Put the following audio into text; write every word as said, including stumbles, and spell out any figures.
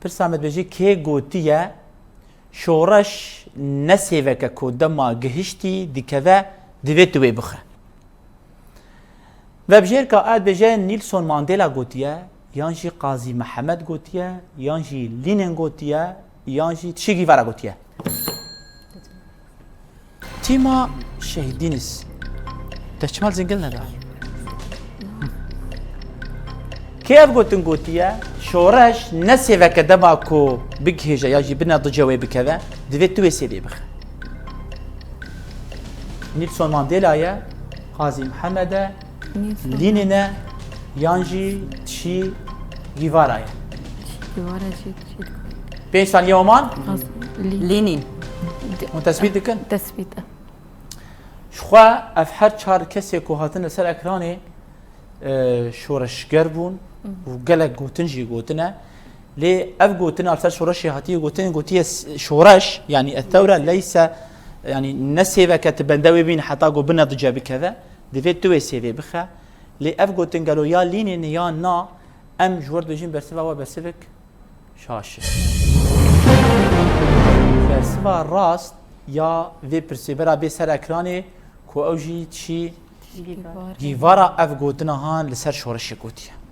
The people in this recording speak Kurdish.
Pirsa me dibêje kê gotiye, şoreş ne sêveke ku dema gihiştî dikeve, divê tu wê bixe. Vebijêr ka ez dibêje Nelson Mandela gotiye, yan jî Qazî Mihemed gotiye, yan jî Lînin gotiye, yan jî Che Guevara gotiye. Tîma Şehîd Dîniz. Te çima li zingil neda? Kê ev gotin gotiye, şoreş ne sêveke dema ku bigihêje ya jî bine dice wê bikeve, divê tu wê sêvê bixe. Nelson Mandela ye, Qazî Mihemed e, Lînin e, yan jî Che Guevara ye. Guevara jî, jî. Pênc saniye wan. Lînin. Hûn tesbît dikin? Tesbît e. Ji xwe ev her çar kesê ku hatine ser ekranê, e, şoreşger bûn û gelek gotin jî gotine. Lê ev gotina li ser şoreşê hatiye gotin, gotiye s-, şoreş, yanî ethewre leyse, yanî ne sêveke tu bende wê bîn heta ku bine dice bikeve, divê tu wê sêvê bixe. Lê ev gotin gelo ya Lînin ya na, em ji we re dibêjin bersiva we bersivek şaş e. Bersiva rast ya vê pirsê bera bê ser ekranê ku ew jî Che Guevara ev gotina han li ser şoreşê gotiye.